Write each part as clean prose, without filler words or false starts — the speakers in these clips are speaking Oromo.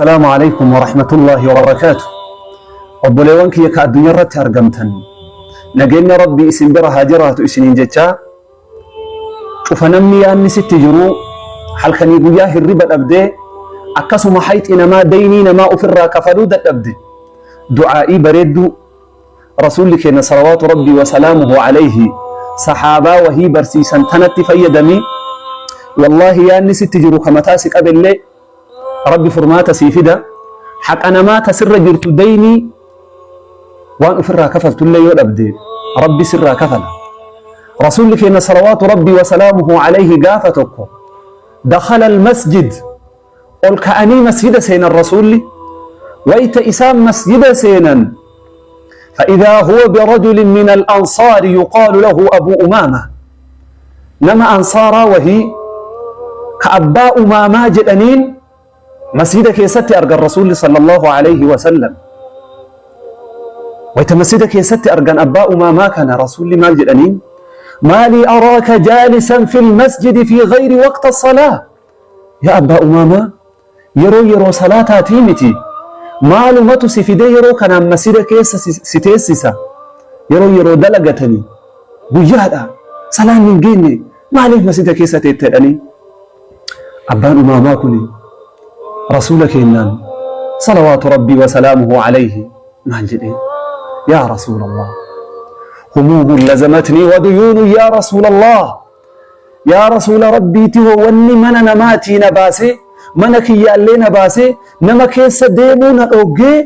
Assalaamu alaikum warahmatullaahi wabarakaatu. Obboleewwan kiyya ka addunyaa irratti argamtan, nageenya Rabbii isin bira haa jiraatu isiniin jechaa, cufa namni yaanni sitti jiru, halkanii guyyaa hirriba dhabdee, akkasuma hayxi namaa, daynii namaa ofirraa kafaluu dadhabde, du'aa'ii bareedduu Rasuulli keenya salawaatu Rabbii wasalaamuhu alayhi sahaabaa wahii barsiisan tanatti fayyadami. Wallaahi, yaanni sitti jiru ka mataa si qabellee Rabbi furmaata sii fida. Haqa namaa ta sirra jirtu, daynii waan ofirraa kafaltullee yoo dhabde, Rabbi sirraa kafala. Rasuulli keenya salawaatu Rabbii wasalaamuhu alayhi gaafa tokko dakhala almasjid, ol ka'anii masjida seenan. Rasuulli wayta isaan masjida seenan, فإذا هو برجل من الأنصار يقال له أبو أمامة. نما أنصارا وهي كأبا أمامة جدنين مسجد كيستي أرجى الرسول صلى الله عليه وسلم. ويت مسجد كيستي أرجى أبا أمامة كان رسول مال جدنين: ما لي أراك جالسا في المسجد في غير وقت الصلاة يا أبا أمامة؟ Yeroo salaataatii miti, maalumatu si fidee yeroo kanaan masjida keessa si teessisa? Yeroo dalagatanii guyyaadha, salaan hin geenye, maaliif masjida keessa teette jedhanii. Abbaan Umaamaa kun Rasuula keenyaan salawaatu Rabbii wasalaamuhu alayhi maal jedhee? Yaa Rasuula Allah, humuumun lazamatnii wa duyuunun. Yaa Rasuula Allah, yaa Rasuula Rabbiiti, hoo wanni mana namaatii na baasee, mana kiyyaallee na baasee, nama keessa deemuu na dhoggee,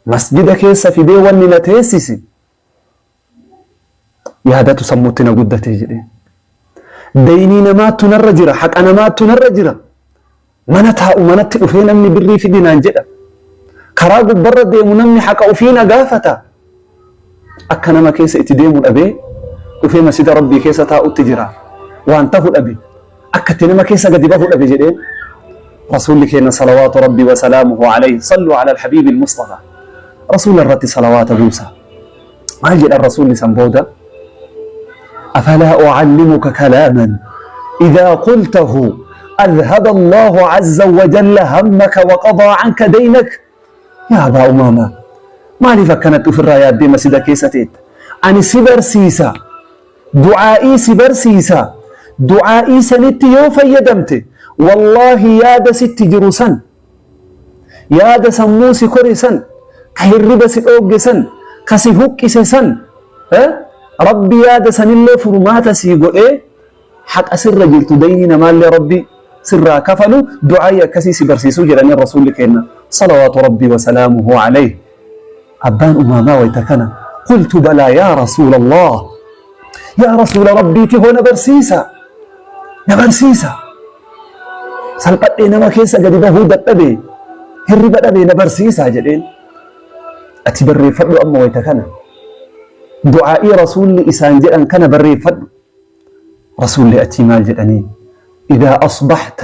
masjida keessa fidee wanni na teessise, yaadatu sammuutti na guddatee jedhee. Daynii namaattu narra jira, haqa namaattu narra jira. Mana taa'u manatti dhufee namni birrii fidi naan jedha. Karaa gubbarra deemu namni haqa ofii na gaafata. Akka nama keessa itti deemu dhabee dhufee masjida Rabbii keessa taa'utti jira. Waan tahu dhabe. Akka itti nama keessa gadi bahu dhabe jedheen. Rasuulli keenya salawaatu Rabbii wa salaamuhu alayhi, sallu ala alhabiibi almustafa. Rasuula irratti salawaata buusa. Maal jedhan Rasuulli san booda? أفلا أعلمك كلاما إذا قلته أذهب الله عز وجل همك وقضى عنك دينك؟ يا أبا أمامة، maaliif akkanatti ofirraa yaaddee masjida keessa teetta? Ani si barsiisa, du'aa'ii si barsiisa. Du'aa'ii sanitti yoo fayyadamte, wallaahi, yaada sitti jiru san, yaada sammuu si kore san, ka hirriba si dhoogge san, ka si huqqise san, Rabbi yaada sanillee furmaata sii godhee, haqa sirra jirtu, daynii namaallee Rabbi sirraa kafalu, du'aa'ii akkasii si barsiisuu jedhanii. Rasuulli keenya salawaatu Rabbii wasalaamuhu alayhi. Abbaan Umaamaa wayta kana: قلت بلى يا رسول الله. Yaa Rasuula Rabbiiti, hoo na barsiisa, na barsiisa, salphadhee nama keessa gadi bahuu dadhabe, hirriba dhabe, na barsiisa jedheen. Ati barreeffadhu amma wayta kana, du'aa'ii Rasuulli isaan jedhan kana barreeffadhu. Rasuulli achii maal jedhaniin? إذا أصبحت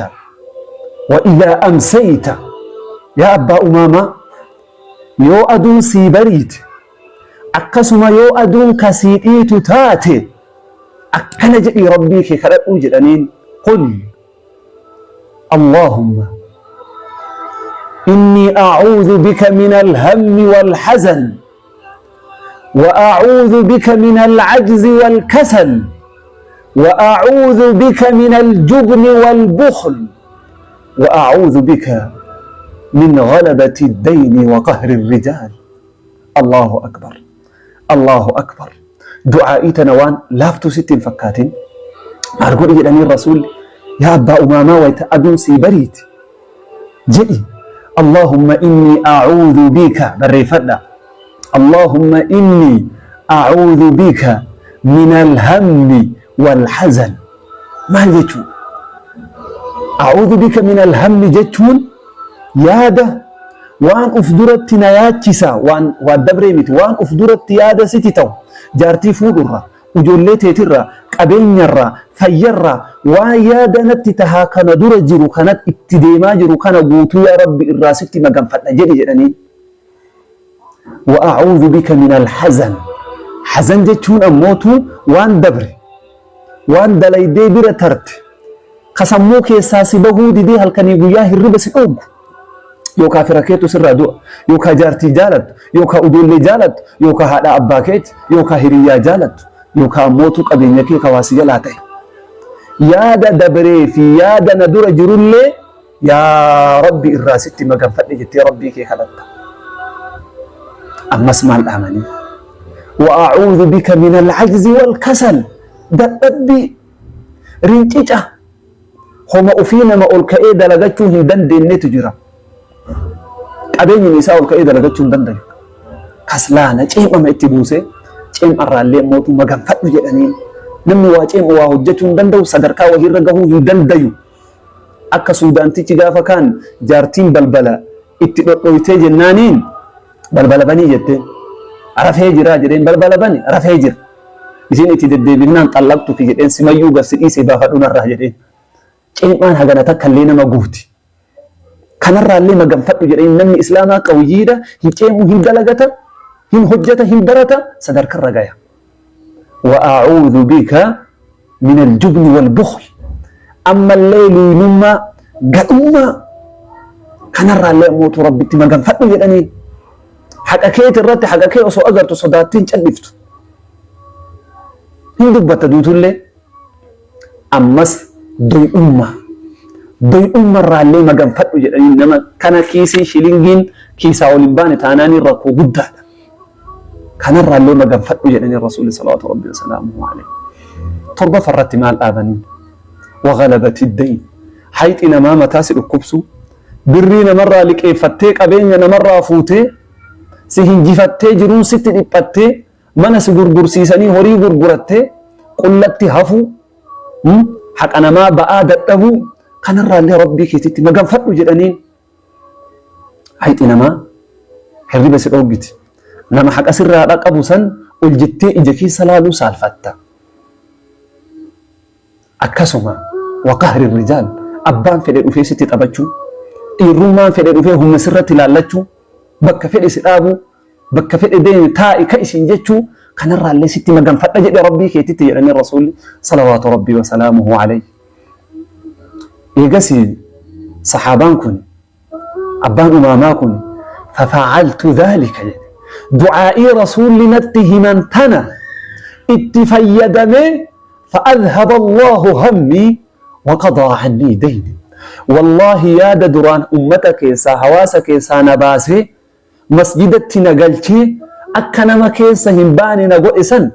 وإذا أمسيت يا أبا أمامة, yoo aduun sii bariite, akkasuma yoo aduun kasii dhiitu taate, akkana jedhii Rabbii kee kadhadhuu jedhaniin: قل اللهم إني أعوذ بك من الهم والحزن وأعوذ بك من العجز والكسل وأعوذ بك من الجبن والبخل وأعوذ بك من غلبة الدين وقهر الرجال. الله أكبر، الله أكبر. Du'aa'ii tana waan laaftuu sitti hin fakkaatin. Maal godhi jedhanii Rasuulli? Yaa Abbaa Umaamaa, wayta aduun sii bariiti jedhi: اللهم إني أعوذ بك. Barreeffadha: اللهم إني أعوذ بك من الهم والحزن. Maal jechuu أعوذ بك من الهم jechuun? Yaada waan uf duratti na yaachisa, waan dabree miti, waan uf duratti yaada siti ta'u, jaartii fuudhurra, ijoollee teetirra, qabeenyarra, fayyarra, waan yaada natti tahaa kana dura jiru, kana itti deemaa jiru kana guutuu, yaa Rabbi, irraa sitti maganfadha jedhi jedhanii. وأعوذ بك من الحزن. حزن jechuun ammootu waan dabre, waan dalaydee bira tarte, ka sammuu keessaa si bahuu didee halkanii guyyaa hirriba si dhoogu. Yookaa fira keetu sirraa du'a, yookaa jaartii jaalattu, yookaa ujoollee jaalattu, yookaa haadhaa abbaa keeti, yookaa hiriyyaa jaalattu, yookaa ammootu qabeenya kee ka waa si jalaa ta'e. Yaada dabree fi yaada na dura jirullee yaa Rabbi irraa sitti maganfadhe jettee Rabbii kee kadhatta. Ammas maal dhaamanii? Wa'a'uudhu bika min al-ajzi wal-kasal. Dadhabbii, rincica, homa ofii nama ol ka'ee dalagachuu hin dandeenyetu jira. Qabeenyi isaa ol ka'ee dalagachuu hin dandayu. Kaslaana ceem'ama itti buusee ceem'arraallee mootu maganfadhu jedhanii namni waa ceem'u waa hojjechuu hin danda'u sadarkaa wahiirra gahuu hin dandayu. Akka Suudaantichi gaafa kaan jaartiin balbala itti dhodhoytee jennaaniin balbala banii jetteen. Rafee jiraa jedheen balbala bani rafee jira. Isiin itti deddeebinnaan xallaqtuki jedheen simayyuu gad si dhiisee baafadhu narraa jedheen. Ceem'aan hagana takka illee nama guuti. Kanarraallee maganfadhu jedheen namni islaamaa qawiyyiidha hin ceem'u hin dalagata hin hojjata hin barata sadarkarra gaya. Wa a'uudhu bika min aljubni wal bukhl ammallee luynummaa gadhummaa kanarraallee ammootu rabbitti maganfadhu jedhanii haqa keeti irratti haqa kee osoo agartu sodaattee hin calliftu hin dubbatta duutullee ammas doy'ummaa doy'ummarraallee maganfadhu jedhanii nama kana kiisii shilingiin kiisaa ol hin baane taanaaniin rakkoo guddaadha. Kanarraallee maganfadhu jedhanii Rasuulli salawaatu rabbi wasalaamuhu alayhi. Torbafa irratti maal dhaabanii? Waghalabati dayn. Hayxi namaa mataa si dhukkubsuu, birrii namarraa liqeeffattee qabeenya namarraa fuutee, si hinjifattee jiruun sitti dhiphattee, mana si gurgursiisanii horii gurgurattee, qullatti hafuu, haqa namaa ba'aa dadhabuu, kanarraallee rabbii keetitti maganfadhu jedhaniin. Hayxi namaa hirriba si dhooggiti. Nama haqa sirraa qabu san ol jettee ija keessa laaluu saalfatta. Akkasuma waqahri rijaal abbaan fedhe dhufee sitti taphachuu, dhiirrummaan fedhe dhufee humna sirratti laallachuu, bakka fedhe si dhaabuu, bakka fedhe deemi taa'i ka'i siin jechuu kanarraallee sitti maganfadha jedhe rabbii keetitti jedhanii rasuulli salawaatu rabbii wasalaamuhu alayhi. Eegasii sahaabaan kun abbaan umaamaa kun fafa'altu dhaalika jedhe. Du'aa'ii rasuulli natti himan tana itti fayyadamee fa'adhaba Allahu hammii waqadaa annii dayni. Wallaahi yaada duraan ummata keessaa hawaasa keessaa na baasee masjidatti na galchee akka nama keessa hin baane na godhe san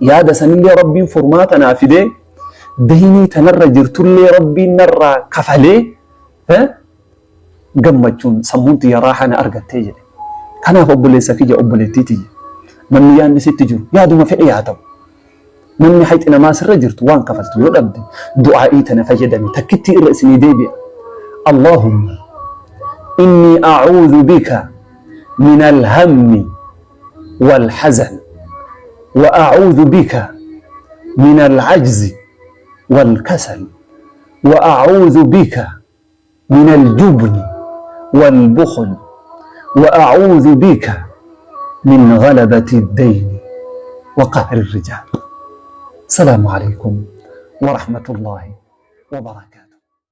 yaada sanillee Rabbiin furmaata naa fidee daynii tanarra jirtullee Rabbiin narraa kafalee gammachuun sammuun tiyya raahaa na argattee jedhe. Kanaaf obboleessa kiyya obboleettii tiyya namni yaadni sitti jiru yaaduma fedhe haa ta'u. Namni hayxi namaa sirra jirtu waan kafaltu yoo dhabde du'aa'ii tana fayyadami takkittii irra isinii deebi'a. Allahumma inni a'uudhu bika min alhammi wal hazan wa a'uudhu bika min al'ajzi wal kasal wa a'uudhu bika من الجبن والبخل وأعوذ بك من غلبة الدين وقهر الرجال. السلام عليكم ورحمة الله وبركاته.